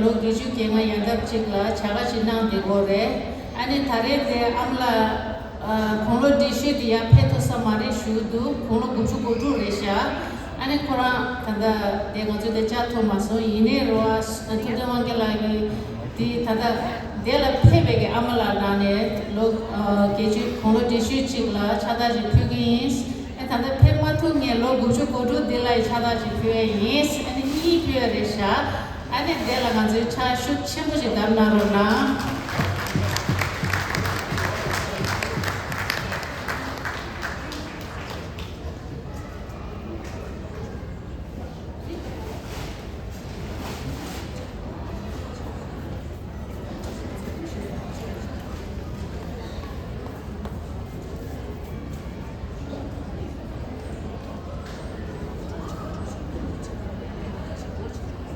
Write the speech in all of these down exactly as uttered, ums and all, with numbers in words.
ལོ་བརྒྱད་ཅུ་གྱ་ལྔ་ཡན་འདབ་གཅིག་ལ་བྱ་དགའ་ཞིག་གནང་བསྡད་ཡོད་རེད། ཨ་ནི་ད་རེས་དེ་ཨ་མ་ལགས་ཨ་དགུང་ལོ་བགྲེས་ཤོས་དེ་ཡར་ཕེབས་ཐུབ་ས་མ་རེད་ཞུ་གི་འདུག་དགུང་ལོ་དགུ་བཅུ་གོ་དྲུག་རེད་ཤག་ཨ་ནི་ཁོ་རང་ད་ལྟ་དེ་ང་ཚོ་དེ་བཅར་ཐུབ་མ་སོང་། ཡིན་ནའི་རེད་བ། ཐུབ་བསྟན་དབང་རྒྱལ་ལགས་ཀྱིས་དེ་ད་ལྟ་དེ་ལ་ཕེབས་པའི་གི་ཨ་མ་ལགས་ནང་ནས་ལོ་ཨ་བརྒྱད་ཅུ་དགུང་ལོ་བགྲེས་ཤོས་གཅིག་ལ་ཕྱག་རྟགས་ཅིག་ཕུལ་གི་ཡིན། ཨེ་ད་ལྟ་ཕེབས་མ་ཐུབ་མཁན་ལོ་དགུ་བཅུ་གོ་དྲུག་འདི་ལ་ཡི་ཕྱག་རྟགས་ཅིག་ཕུལ་ཡ་ཡིན། ཨ་ནི་གཉིས་ཕུལ་ཡ་རེད་ཤག་ཨ་ནི་དེ་ལ་ང་ཚོའི་ཕྱག་ཤུགས་ཆེན་པོ་ཞིག་བརྡབ་གནང་རོགས་གནང་།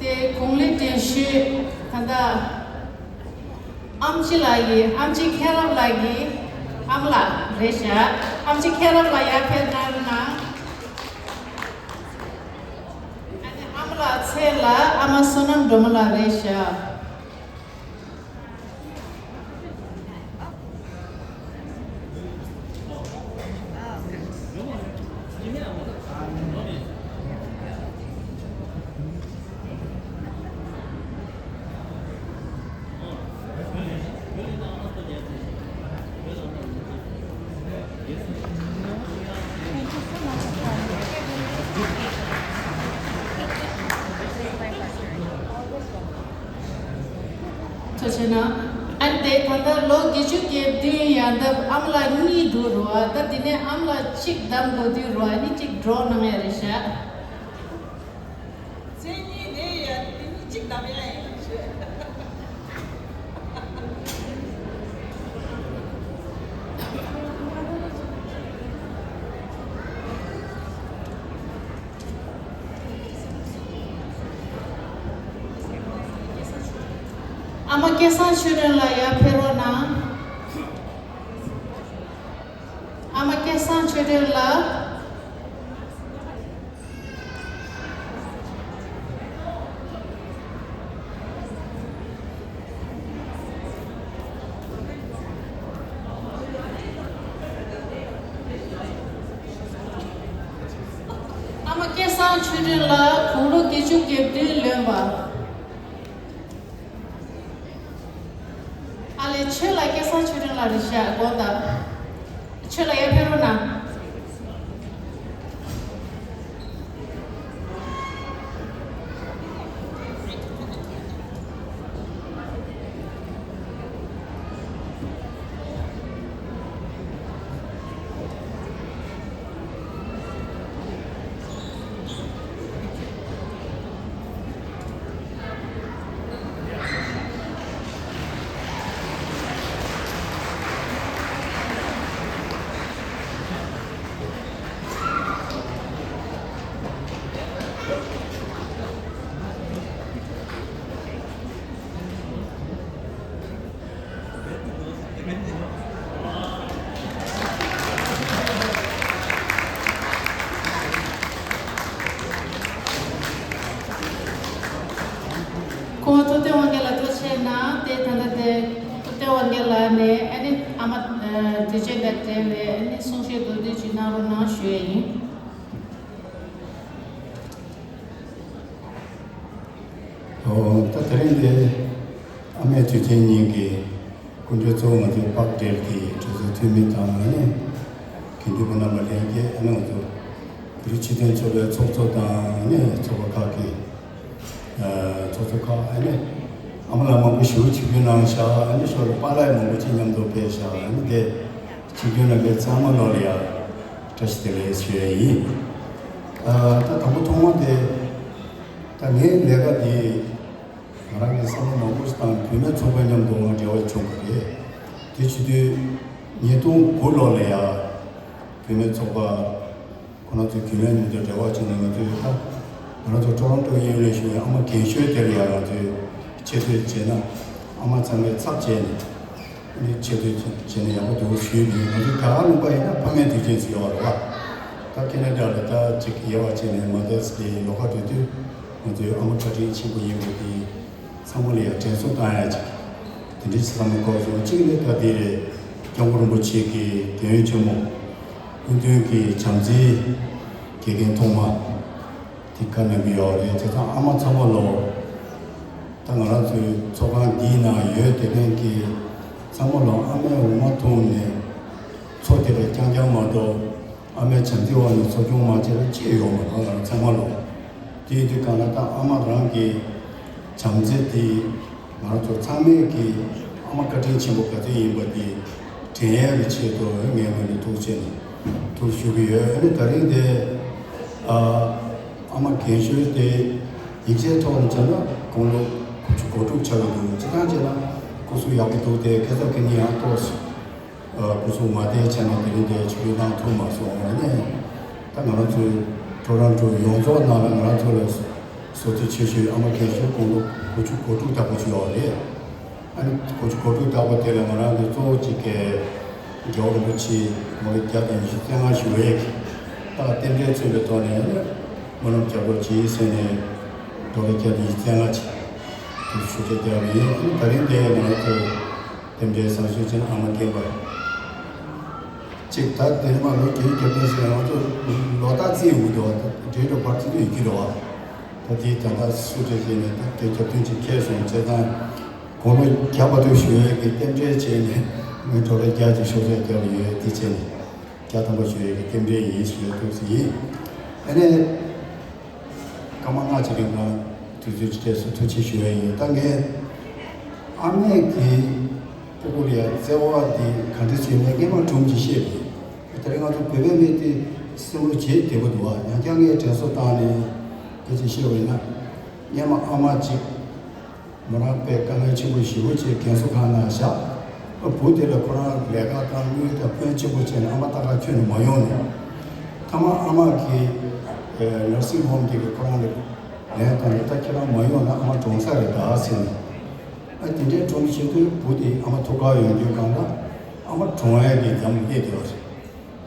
དེ་གོང་ལས་དྲན་ཤོས་ད་ལྟ་ཨམ་ཆི་ལགས་ཀྱི་ཨམ་ཆི་མཁྱེན་རབ་ལགས་ཀྱི་ཨ་མ་ལགས་རེད་ཤག་ཨམ་ཆི་མཁྱེན་རབ་ལགས་ཡར་ཕེབས་གནང་རོགས་གནང་། ཨ་ནི་ཨ་མ་ལགས་མཚན་ལ་ཨ་མ་བསོད་ནམས་སྒྲོལ་མ་ལགས་རེད་ཤག་ཐུགས་རྗེ་གནང་། ཨ་ནི་དེ་ད་ལྟ་ལོ་བརྒྱད་ཅུ་གྱ་བདུན་ཡན་འདབ་ཨ་མ་ལགས་གཉིས་འདུག་རོ། ད་དེ་ནས་ཨ་མ་ལགས་གཅིག་བདམས་དགོས་དུས་རོ། ཨ་ནི་གཅིག་འགྲོ་གནང་ཡ་རེད་ཤག་མཚན་ཉིད་དེ་ཡ་དེ་ནི་གཅིག་བདམས་ཡ་ཡིན་ཞུ། ཨ་མ་སྐལ་བཟང་ཆོས་སྒྲོན་ལགས་ཡར་ཕེབས་རོགས་གནང་། ཨ་མ་སྐལ་བཟང་ཆོས་སྒྲོན་ལགས། ཨ་མ་སྐལ་བཟང་ཆོས་སྒྲོན་ལགས་དགུང་ལོ་བརྒྱད་ཅུ་གྱ་བདུན་ལོན་པ། ཨ་ལས་ཆོས་ལ་སྐལ་བཟང་ཆོས་སྒྲོན་ལགས་རེད་ཤག་དགོངས་དག་ཆོས་ལ་ཡར་ཕེབས་རོགས་གནང་། ཁོང་ཐུབ་བསྟན་དབང་རྒྱལ་ལགས་ཐུགས་རྗེ་གནང་། དེ་ད་ལྟ་དེ་ཐུབ་བསྟན་དབང་རྒྱལ་ལགས་ནས་ཨ་ནི་ཨ་མ་དུས་ཆེན་དང་འབྲེལ་བའི་ཨ་ནི་གསུང་བཤད་མདོར་བསྡུས་ཅིག་གནང་རོགས་གནང་ཞུ་ཡས་ཡིན། ཨོ། ད་དེ་རིང་འདི་ཨ་མའི་དུས་ཆེན་ཉིན་གྱི་སྐུ་མགྲོན་གཙོ་བོ་ང་ཚོའི་པག་སྒྲིལ་གྱི་གྲོས་ཚོགས་འཐུས་མི་དང་ཨ་ནི་དགེ་འདུན་པ་རྣམ་པ་ལྷན་རྒྱས། ཨ་ནི་ང་ཚོ་བོད་རིགས་སྤྱི་མཐུན་ཚོགས་པའི་ཚོགས་གཙོ་དང་ཨ་ནི་ཚོགས་པ་ཁག་གི་ཨ་ཚོགས་གཙོ་ཁག་ཨ་ནི་ཨ་མ་ལགས་མང་པོ་ཞེ་པོ་ཆིབས་བསྒྱུར་གནང་ཤག་ཨ་ནི་ཞོར་ལ་པཱ་ལགས་མང་པོ་ཅིག་མཉམ་དུ་ཕེབས་ཤག་ཨ་ནི་དེ་ཆིབས་བསྒྱུར་གནང་མཁན་ཚང་མ་ལོ་ལ་ཡ་བཀྲ་ཤིས་བདེ་ལེགས་ཞུ་ཡ་ཡིན། ཨ་ད་དང་པོ་ཐོག་མ་དེ་ད་ངའི་ལས་ཀ་དེ་ང་རང་གི་བསམ་བློ་མང་པོ་ཞིག་བཏང་། བུད་མེད་ཚོགས་པ་མཉམ་དུ་ང་འབྲེལ་བ་བྱུང་བ་རེད། དེ་བྱེད་དུས་ཉིས་སྟོང་དགུ་ལོ་ལ་ཡ་བུད་མེད་ཚོགས་པ་ཁོ་རང་ཚོའི་རྒྱུན་ལས་མཉམ་དུ་འབྲེལ་བ་བྱས་ནས། ང་ཚོས་ད་ང་རང་ཚོ་ཊོ་རོན་ཊོ་དབྱིན་ཡུལ་ལ་བཞུགས་པའི་ཨ་མ་རྒན་ཤོས་དེ་ལ་ཡང་ང་ཚོས་ཆེ་བསྟོད་བྱས་ན། ཨ་མ་ཚང་མས་ཚབ་བྱས་ནས་ཨ་ནི་ཆེ་བསྟོད་བྱས་ནས་ཡག་པོ་འདུག་ཞུས་ནས། ང་ཚོ་རྒྱ་གར་ལུང་པ་ཡིན་ན་ཕ་མའི་དུས་ཆེན་ཟེར་ཡོད་རེད་བ། ད་ཁེ་ན་ཌ་ལ་ད་ཅིག་ཡལ་བ་བྱས་ནས་མ་དར་སི་ཌེ་ལོ་ཁ་སྤྲོད་དུས་ང་ཚོའི་ཨ་མ་བཀའ་དྲིན་ཆེན་པོ་ཡིན་པ་དེ། ཚང་མ་ལ་ཡང་དྲན་གསོ་བཏང་ཡ་ཅིག་དེ་འདྲའི་བསམ་བློ་འཁོར་སོང་། གཅིག་ནི་ད་དེ་རེད། སྐྱབས་མགོན་རིན་པོ་ཆེ་གི་དགེ་འོས་ཆེན་མོ་སྐུ་མདུན་གྱི་བྱམས་བརྩེའི་དགེ་རྒན་ཐོག་མ་དེ་བཀའ་གནང་གི་ཡོད་རེད། བྱས་ཙང་ཨ་མ་ཚང་མ་ལོ། ད་ང་རང་ཚོའི་ཚོགས་ཁང་འདིའི་ནང་ཡོད་བསྡད་མཁན་གྱི་ཚང་མ་ལོ་ཨ་མའི་འོ་མ་འཐུང་ནས་འཚོ་བསྡད་པ་རྐྱང་རྐྱང་མ་གཏོགས། ཨ་མའི་བྱམས་བརྩེའི་འོག་ནས་འཚོ་སྐྱོང་མ་བྱས་པ་ཅི་ཡོད་མ་རེད། ང་རང་ཚང་མ་ལོ། དེ་ཡིན་དུས་གང་ལ་ད་ཨ་མ་རང་གི་བྱམས་བརྩེ་དེ་ང་རང་ཚོ་ཚང་མས་ཀྱི་ཨ་མ་བཀའ་དྲིན་ཆེན་པོ་ག་ཚོད་ཡིན་པ་དེ་དྲན་ཡས་ཀྱི་ཆེད་དུ་ངས་ངོས་ནས་ཐུགས་རྗེ་ཆེ་ནས་ཐུགས་ཞུ་གི་ཡོད། ཨ་ནི་ད་རིང་དེ་ཨ་ཨ་མ་རྒན་ཤོས་དེ་ཡིག་ཆའི་ཐོག་ནས་བྱས་ན་དགུང་ལོ་དགུ་བཅུ་གོ་དྲུག་ཆགས་ཀྱི་འདུག་སྤྱིར་བཏང་བྱས་ན་སྐུ་གཟུགས་ཡག་པོ་འདུག་སྟེ་ཁ་སང་ཁ་ཉིན་ཡང་ཏོག་སྐུ་གཟུགས་མ་བདེའི་ཆ་ནས་དེ་རིང་འདིར་ཆིབས་བསྒྱུར་གནང་ཐུབ་མ་སོང་། ཨ་ནི་ད་ང་རང་ཚོའི་ཊོ་རོན་ཊོ་ཡོངས་རྫོགས་ནང་ལ་ང་རང་ཚོ་ལ་བཟོ་བདེ་ཆེ་ཤོས་ཨ་མ་རྒན་ཤོས་དགུང་ལོ་དགུ་བཅུ་གོ་དྲུག་ལྟ་བུ་ཅིག་ཡོད་རེད། ཨ་ནི་དགུ་བཅུ་གོ་དྲུག་ལྟ་བུ་དེ་ལ་ང་རང་གི་གཙོ་བོ་གཅིག་གི་རྒྱལ་བ་རིན་པོ་ཆེ་དགུང་ལོ་བརྒྱ་དང་ཉི་ཤུ་རྩ་ལྔ་བཞུགས་པའི་ད་རྟེན་འབྲེལ་མཚོན་པའི་ཐོག་ནས་ཨ་ནི་སྨོན་ལམ་རྒྱག་དགོས་ཅེས་ཟེར་ནས་དགུང་ལོ་བརྒྱ་དང་ཉི་ཤུ་རྩ་ལྔ་ཅིག་དུ་ཞུ་བཅར་བརྒྱབ་པ་ཡིན། ཨ་ནི་ད་རིང་འདིར་ང་རང་ཚོ་རྟེན་འབྲེལ་བཟང་ཤོས་ཅན་ཨ་མ་རྒན་པ་གཅིག་ད་དེ་ནི་མ་ལོ་རྒྱུས་རྒྱབ་རྟེན་ཟེར་ང་ཚོ་ལོ་ལྟར་རྩིས་ཡོང་གི་འདུག་བ། འབྲེལ་བ་བར་དུ་ཡོད་ཀྱི་རེད་བ། ད་དེའི་ད་ལྟ་སུ་གྲས་ཀྱིས་ནས་ད་དེ་རྒྱབ་རྟེན་ཅིག་འཁེལ་སོང་བྱས་ཙང་དགུང་ལོ་བརྒྱ་བར་དུ་བཞུགས་ཡས་ཀྱི་རྟེན་འབྲེལ་བྱས་ནས་ངས་དགུང་ལོ་བརྒྱ་ཅིག་ཤོག་ཤོག་བརྒྱབ་ཡོད། དེ་བྱས་ནས་བརྒྱ་ཐམ་པ་བཞུགས་ཡས་ཀྱི་རྟེན་འབྲེལ་ཡིན་ཞུ་ཡས་ཐུགས་སུ་ཡིན། ཨ་ནས། སྐར་མ་ལྔ་ཅིག་རིང་ལ་དུས་ཚོད་ཅིག་སྤྲད་སོང་། ཐུགས་རྗེ་ཆེ་ཞུ་ཡ་ཡིན། ད་ངས་ཨ་མས་ཀྱི་སྤུ་གུ་ལ་ཡ་བརྩེ་བ་འདི་ག་འདྲ་ཞིག་མེད་སྔས་མ་སྒྲུང་ཅིག་བཤད་པས། དེ་རིང་ང་ཚོ་བོད་པའི་མི་དེ་སེམས་ལ་བརྗེད་བདེ་པོ་འདུག་བ། ཡང་བསྐྱར་ངས་དྲན་གསོ་བཏང་ནས་སྐད་ཆ་བཤད་པ་ཡིན་ན། སྔས་མ་ཨ་མ་ཅིག་མོ་རང་དཔེ་དཀའ་ངལ་ཆེན་པོ་ཞེ་པོ་ཅིག་རྒན་གསོ་ཁང་ནང་བཞག་བུ་དེ་ལ་ཁོ་རང་ལས་ཀ་དང་དངུལ་དང་ཕོན་ཆེན་པོ་བྱས་ནས་ཨ་མ་ལྟ་ག་ཁྱོན་ནས་མ་ཡོང་ནས། མཐའ་མ་ཨ་མ་གིས་ནར་སིང་ཧོམ་དེ་གི་ཁོ་རང་ལ་ལན་བཏང་ནས། ད་ཁྱེད་རང་མ་ཡོང་ན་ཨ་མ་གྲོངས་ས་རེད་ད་ཟེར་ནས། ཨ་དེ་འདྲའི་གྲོངས་བྱེད་དུས་བུ་དེ་ཨ་མ་ཐུག་ག་ཡོང་དུས་གང་ལ་ཨ་མ་གྲོངས་ཡས་ཀྱི་འཛམ་བུ་སླེབས་བསྡད་པ་རེད།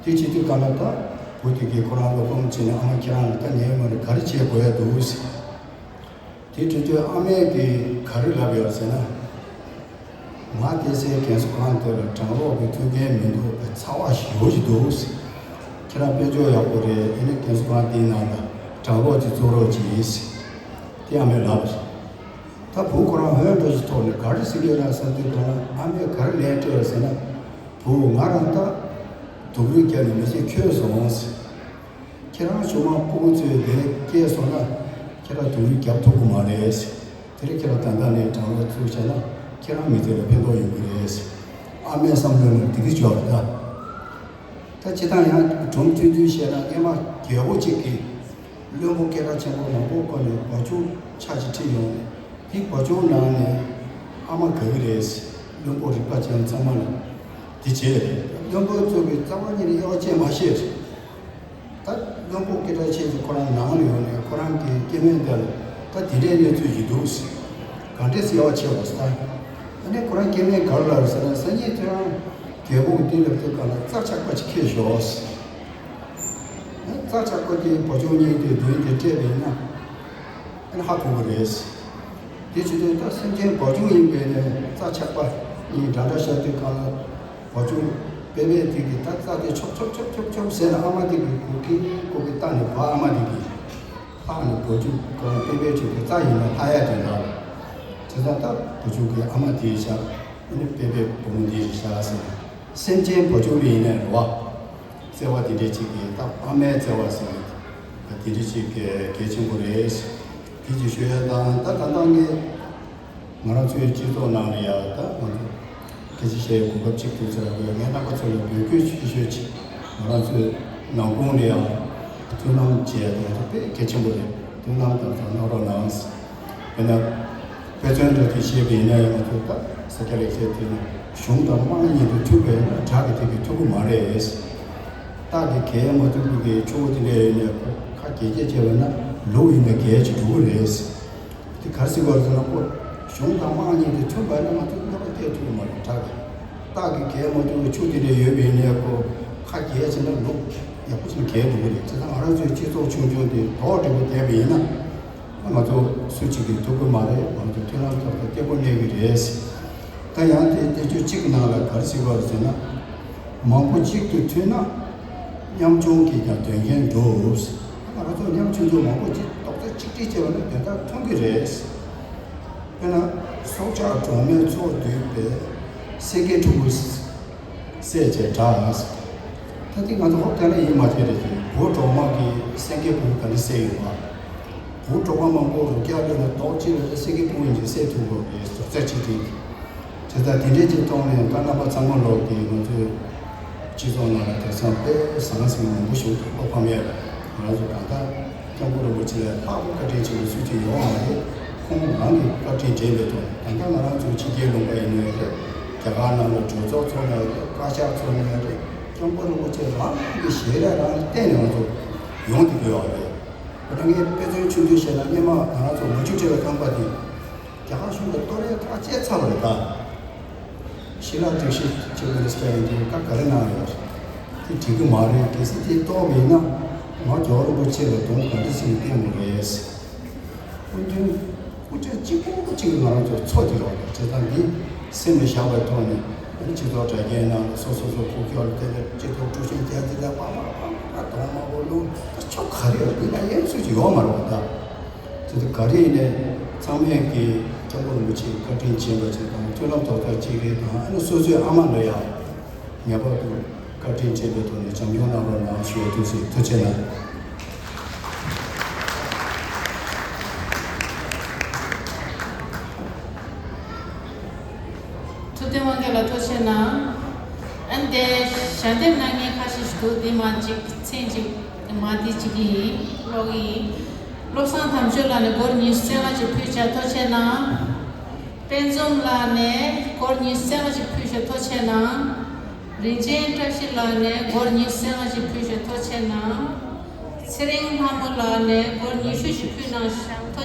དེ་བྱེད་དུས་གང་ལ་ད་བུ་དེ་གིས་ཁོ་རང་ལ་སློབ་སྦྱོང་བྱས་ནས་ཨ་མ་ཁྱེད་རང་ལ་ད་ཉལ་མ་རེད། ག་རེ་བྱེད་དགོས་ཡ་འདུག་ཟེར། དེ་དུས་ཚོད་ཨ་མས་ཀྱིས་ག་རེ་ལབ་ཡོད་ཟེར་ན། ང་བསྡད་སའི་རྒན་གསོ་ཁང་དེ་ལ་གྲང་གློག་གི་མཐུན་རྐྱེན་མི་འདུག་ཚ་བ་ཞེ་པོ་ཅིག་འདུག་ཁྱེད་རང་དཔལ་འབྱོར་ཡག་པོ་རེད། ཨ་ནི་རྒན་གསོ་ཁང་དེའི་ནང་ལ་གྲང་གློག་ཅིག་བཙུགས་རོགས་གྱིས་ཟེར། དེ་ཨ་མས་ལབ་པ་རེད། ད་བུ་ཁོ་རང་འོས་འགྲོ་ཞིག་ཐོག་ནས་ག་རེ་ཟེར་གྱི་ཡོད་ན་བསམ་དུས་གང་ལ་ཨ་མས་ག་རེ་ལན་སྤྲད་པ་ཟེར་ན། བུ་ང་རང་ད་སྡུག་རུས་བརྒྱབ་ནས་མི་ཚེ་འཁྱོལ་སོང་ཟེར། ཁྱེད་རང་ཆུང་མ་སྤུ་གུ་ཚོས་དེ་སྐྱེས་སོང་ན་ཁྱེད་རང་སྡུག་རུས་རྒྱབ་ཐུབ་ཀྱི་མ་རེད། དེ་རིང་ཁྱེད་རང་ད་ལྟ་ནས་གྲང་གློག་བཙུགས་བྱས་ན་ཁྱེད་རང་མི་ཚེ་ལ་ཕན་ཐོགས་ཡོང་གི་རེད། ཨ་མའི་བསམ་བློ་ལ་འགྲིག་གི་ཆོག་རེད་ད། ད་སྤྱིར་བཏང་ཡང་སྒྲུང་ཐུང་ཐུང་བཤད་ན་སྔས་མ་རྒྱལ་པོ་གཅིག་གིས་བློན་པོ་སྐད་གྲགས་ཆེན་པོ་མང་པོ་བསྐོ་ནས་བ་ཕྱུགས་ཆ་ཅིག་ཁྲིད་ཡོང་ནས། དེ་བ་ཕྱུགས་ནང་ནས་ཨ་མ་དགའ་གི་རེད། བློན་པོ་རིག་པ་ཅན་ཚང་མ་ལ། དེ་བྱས་བློན་པོ་ཚོ་གིས་རྩ་བ་ཉིད་ནས་དབྱེ་བ་བྱས་མ་ཤེས། ད་བློན་པོ་སྐད་གྲགས་ཆེ་ཞིག་ཁོ་རང་ནང་ལ་ཡོང་ནས་ཁོ་རང་གི་སྐྱེ་དམན་དེ་ལ་ད་དེ་འདྲའི་གནས་ཚུལ་ཞིག་འདུག་ཟེར། ག་འདྲས་སེ་དབྱེ་བ་ཕྱེ་དགོས་ཟེར། ད་ཨ་ནི་ཁོ་རང་སྐྱེ་དམན་ག་རེ་ལབ་ཟེར་ན། སང་ཉིན་ཁྱེད་རང་རྒྱལ་པོ་གི་དེ་ལབ་དུས་གང་ལ་རྩྭ་ཆག་པ་ཅིག་ཁྱེར་ཤོག་ཟེར། ཨ་རྩྭ་ཆག་པ་དེ་བ་ཕྱུགས་གཉིས་དེ་མདུན་དེ་སྤྲད་པ་ཡིན་ན། ཨ་ནི་ཧ་གོ་གི་རེད། དེ་བྱེད་དུས་ད་སེམས་ཅན་བ་ཕྱུགས་ཡིན་པས་ནས་རྩྭ་ཆག་པ་གཉིས་འདྲ་འདྲ་བཞག་དུས་གང་ལ་བ་ཕྱུགས་པེ་པེ་དེ་གིས་ད་རྩྭ་དེ་ཆོབ་ཆོབ་ཆོབ་ཆོབ་ཆོབ་ཟེར་ན། ཨ་མ་དེ་གིས་གུ་གི་གུ་གི་བལྟས་ནས་བ་ཨ་མ་དེ་གིས་ལྷག་ནས་བ་ཕྱུགས་གང་པེ་པེ་ཆུ་གི་རྩྭ་ཡིན་ན་ལྷག་ཡ་དེ་འདྲ། བྱས་ཙང་ད་བ་ཕྱུགས་ཀྱི་ཨ་མ་དེ་བཞག་ཨ་ནི་པེ་པེ་བུ་མོ་དེ་བཞག་ཟེར་ན། སེམས་ཅན་བ་ཕྱུགས་ལ་ཡིན་ནའི་རེད་བ། བརྩེ་བ་དེ་འདྲས་ཅིག་གིས་ད་ཨ་མའི་བརྩེ་བ་ཟེར་ན་དེ་འདྲས་ཅིག་གལ་ཆེན་པོ་རེད། དེ་ཅིག་ཞུ་ཡ་དང་། ད་ད་ལྟ་ངས་ང་རང་ཚོའི་སྤྱི་ཚོགས་ནང་ལ་ཡ་ད་ང་ཚོ་སྐད་ཆ་བཤད་ཡའི་གོ་སྐབས་ཅིག་ཐུག་ཚར་བས། ངས་རྣམ་པ་ཚོ་ལ་འབོད་སྐུལ་ཞུ་ཞུ་ཅིག་ང་རང་ཚོའི་ནང་ཁོངས་ལ་ཡང་མཐུན་ལམ་བྱས་ཡ་དེ་ང་ཚོ་དཔེ་གལ་ཆེན་པོ་རེད། མཐུན་ལམ་དམ་ཟབ་གནང་རོགས་གནང་། དཔེར་ན། དཔེ་མཚོན་འདྲ་ཅིག་བཤད་པ་ཡིན་ན་ཡང་ང་ཚོ་ད་ས་སྐྱ་ལེགས་བཤད་དེ་ནི་གཞུང་དང་དམངས་གཉིས་དེ་མཐུན་པས་ན་བྲག་གི་དེ་གི་མཐུན་པོ་མ་རེད། སྟག་གི་གས་མ་མཐུན་པའི་གི་ཆུ་བོ་དེ་འདྲ་ཡོད་ནས་ཁོ་ཁ་གྱེས་གྱེས་བྱས་པ་ན་ལུག་ཡིན་ན་གས་ཅིག་འགྲོ་གི་རེད། དེ་ག་རེ་ཟེར་བ་རེད་ཟེར་ན་ཁོ་གཞུང་དང་དམངས་གཉིས་དེ་མཐུན་པས་ན་ང་ཚོ་གནོད་པ་སྟེར་ཐུབ་ཀྱི་མ་རེད། བྲག་གི་སྟག་གི་གས་མ་མཐུན་པའི་ཆུ་དེ་འདྲ་ཡོད་པ་ཡིན་ནས་ཁོ་ཁ་གྱེས་བྱས་ན་ལུག་ཡག་པོ་ཅིག་གས་འགྲོ་གི་རེད། བྱས་ཙང་ང་རང་ཚོའི་སྤྱི་ཚོགས་ཆུང་ཆུང་དེ་དོག་འགྲིག་པོ་བསྡད་པ་ཡིན་ན། ང་ཚོ་སུ་གཅིག་གིས་ཐུབ་ཀྱི་མ་རེད། ང་ཚོ་མཐུན་ལམ་ཐོག་ཏུ་སྐྱིད་པོ་གནས་ཀྱི་རེད། ད་ཡང་དེ་དེ་ཚོ་གཅིག་གི་ནང་ལ་ག་རེ་ཟེར་བ་ཟེར་ན། མང་པོ་གཅིག་ཏུ་མཐུན་ན་ཉམ་ཆུང་གིས་ཀྱང་དོན་རྐྱེན་འགྲུབ། ང་ཚོ་ཉམ་ཆུང་ཚོ་མང་པོ་གཅིག་རྡོག་རྩ་གཅིག་སྒྲིལ་བྱས་པ་ན་དོན་དག་ཐོན་གྱི་རེད། དཔེར་ན། སྲོག་ཆགས་གྲོག་མའི་ཚོགས་འདུས་པའི་སེང་གེ་ཕྲུ་གུ་བསད་བྱས་དྲག་ད་ཐེངས་ང་ཚོ་ཧོབ་སྟེ་ན་ཡིད་མ་ཆེས་རེད་ཅེས་བུ་གྲོག་མ་གིས་སེང་གེ་བུ་ག་འདྲ་བསད་ཡོད་པ། བུ་གྲོག་མ་མང་པོ་རུ་རྒྱག་ལོས་ན་རྡོག་གཅིག་ལ་སེང་གེ་བུ་ཡིན་ཅེས་བསད་ཐུབ་དགོས་པའི་རྡོག་རྩ་གཅིག་སྒྲིལ། དེ་ལྟར་དེ་འདྲའི་ཅིག་གཏོང་ནས་ད་རྣམ་པ་ཚང་མ་ལོག་གིས་ང་ཚོའི་སྤྱི་ཚོགས་ནང་ལ་དེང་སང་དཔེ་བཟང་ཟིང་མང་པོ་ཞིག་ཏུ་བློ་ཕམ་ཡོད། ང་ཚོ་གང་ལྟར་སྐྱབས་མགོན་རིན་པོ་ཆེ་ལས་ལྷག་པའི་བཀའ་དྲིན་ཆེན་པོ་སུ་གཅིག་ཡོད་མ་རེད། ཁོང་རང་གི་བཀའ་དྲིན་དྲན་པའི་ཐོག་ད་ལྟ་ང་རང་ཚོའི་ཕྱི་རྒྱལ་ལུང་པ་ཡིན་ནའི་རེད། རྒྱ་གར་ནང་ལ་གྲོས་ཚོགས་ཚོགས་ནའི་རེད། བཀའ་ཤག་ཚོགས་ནའི་རེད། སྐྱབས་མགོན་རིན་པོ་ཆེ་རང་གི་ཞལ་རས་རང་བསྟན་ནས་ང་ཚོ་ཡོང་བསྡད་ཀྱི་ཡོད་རེད། ང་རང་གིས་དཔེ་མཚོན་ཆུང་ཆུང་བཤད་ན་སྔོན་མ་ང་རང་ཚོ་མུ་ཆུ་ཁྲི་ལ་ཁང་པ་དེ་རྒྱ་གར་གཞུང་ལ་གཏོར་ཡས་ཐག་བཅད་ཚར་བ་རེད་ད། ཤི་ལ་དྲུག་ཤི་ཆེན་མི་ནི་སི་ཊར་ཡིན་དུས་བཀའ་ག་རེ་གནང་ཡོད། དེ་འགྲིག་གི་མ་རེད། གལ་སྲིད་དེ་གཏོར་བ་ཡིན་ན་ང་རྒྱལ་བ་རིན་པོ་ཆེ་ལ་གདོང་ག་འདྲ་སེ་བསྟན་དགོས་རེད། སྐུ་མདུན་སྐུ་ཕྲེང་གཅིག་པོ་གཅིག་ང་རང་ཚོ་འཚོ་དེ་ཡོད་རེད། བྱས་ཙང་འདི་སེམས་ལ་བཞག་པའི་ཐོག་ནས་སྤྱི་ཚོགས་དྲ་རྒྱའི་ནང་ལ་སོ་སོ་སོ་ཕུགས་ཀྱོག་ལ་དེ་ལ་སྤྱི་ཚོགས་དཀྲུག་ཤིང་རྒྱག་དེ་ལ་པ་པ་པ་པ་གདོང་མ་པོ་ལུང་ད་ཆོ་ག་རེ་ཡོད་འདི་ལ་ཡན་སུ་ཅིག་ཡོད་མ་རེད་པ་ད། དེ་ཚོ་ག་རེ་ཡིན་ནའི་ཚང་མས་ཀྱི་སྐྱབས་མགོན་རིན་པོ་ཆེའི་བཀའ་དྲིན་ཆེན་པོ་ཅིག་དང་མཐུན་ལམ་རྡོག་རྩ་གཅིག་རེད་དང་ཨ་ནི་སོ་སོའི་ཨ་མ་ལ་ཡང་ངེས་པར་དུ་བཀའ་དྲིན་ཆེན་པོའི་ཐོག་ནས་བྱམས་སྐྱོང་གནང་རོགས་གནང་ཞུ་ཡས་ཐུགས་སུ་ཐུགས་རྗེ་གནང་། ཐུབ་བསྟན་དབང་རྒྱལ་ལགས་ཐུགས་རྗེ་གནང་། ཨ་ནི་དེ་ཞལ་འདེབས་གནང་མཁན་ཁ་ཤས་ཤིག་འདུག་འདི་མ་གཅིག་མཚན་གཅིག་མ་འདི་གཅིག་ཡིན་ཀློག་གི་ཡིན། བློ་བཟང་དམ་ཆོས་ལགས་ནས་སྒོར་ཉི་ཤུ་རྩ་ལྔ་ཅིག་ཕུལ་བྱ་ཐུགས་རྗེ་གནང་། དཔལ་འཛོམས་ལགས་ནས་སྒོར་ཉི་ཤུ་རྩ་ལྔ་ཅིག་ཕུལ་བྱ་ཐུགས་རྗེ་གནང་། རིན་ཆེན་བཀྲ་ཤིས་ལགས་ནས་སྒོར་ཉི་ཤུ་རྩ་ལྔ་ཅིག་ཕུལ་བྱ་ཐུགས་རྗེ་གནང་། ཚེ་རིང་ལྷ་མོ་ལགས་ནས་སྒོར་ཉི་ཤུ་ཅིག་ཕུལ་གནང་ཐུགས་